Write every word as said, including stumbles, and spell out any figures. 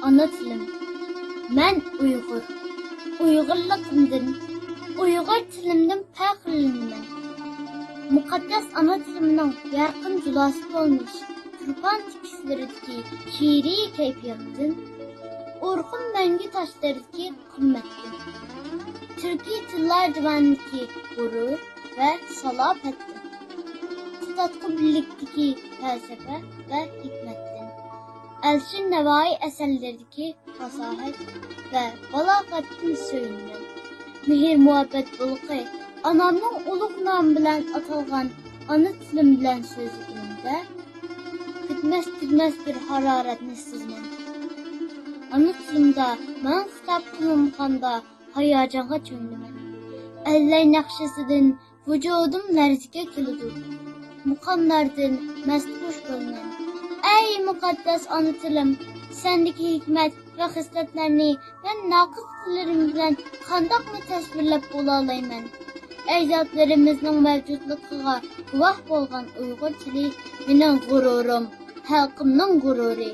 ئانا تىلىم. مەن ئۇيغۇر. ئۇيغۇرلۇقۇمدىن، ئۇيغۇر تىلىمدىن پەخىرلىنىمەن. مۇقەددەس ئانا تىلىمنىڭ يارقىن جۇلاسى بولمىش تۇرپان تېكىستلىرىدىكى شېئىرىي كەيپىياتتىن، ئورخۇن مەڭگۈ تاشلىرىدىكى قىممەتتىن، تۈركىي تىللار دىۋانىدىكى غۇرۇر ۋە سالاپەتتىن، تۇتاتقۇ بىرلىكتىكى پەلسەپە ۋە ھېكمەتتىن، ئەلىشىر نەۋائى ئەسەرلىرىدىكى پاساھەت ۋە بالاغەتتىن سۆيۈنىمەن. مېھىر-مۇھەببەت بۇلىقى ئانامنىڭ ئۇلۇغ نامى بىلەن ئاتالغان ئانا تىلىم بىلەن سۆزلىگىنىمدە، پۈتمەس-تۈگىمەس بىر ھارارەتنى سېزىمەن. ئانا تىلىمدا ماڭا خىتاب قىلىنغاندا ھاياجانغا چۆمىمەن. ئەللەي ناخشىسىدىن ۋۇجۇدۇم لەرزىگە كېلىدۇ. مۇقاملاردىن مەستخۇش بولىمەن. ئەي مۇقەددەس ئانا تىلىم، سەندىكى ھېكمەت ۋە خىسلەتلەرنى مەن ناقىس تىللىرىم بىلەن قانداقمۇ تەسۋىرلەپ بولالايمەن؟ ئەجدادلىرىمىزنىڭ مەۋجۇتلۇقىغا گۇۋاھ بولغان ئۇيغۇر تىلى مېنىڭ غۇرۇرۇم، خەلقىمنىڭ غۇرۇرى.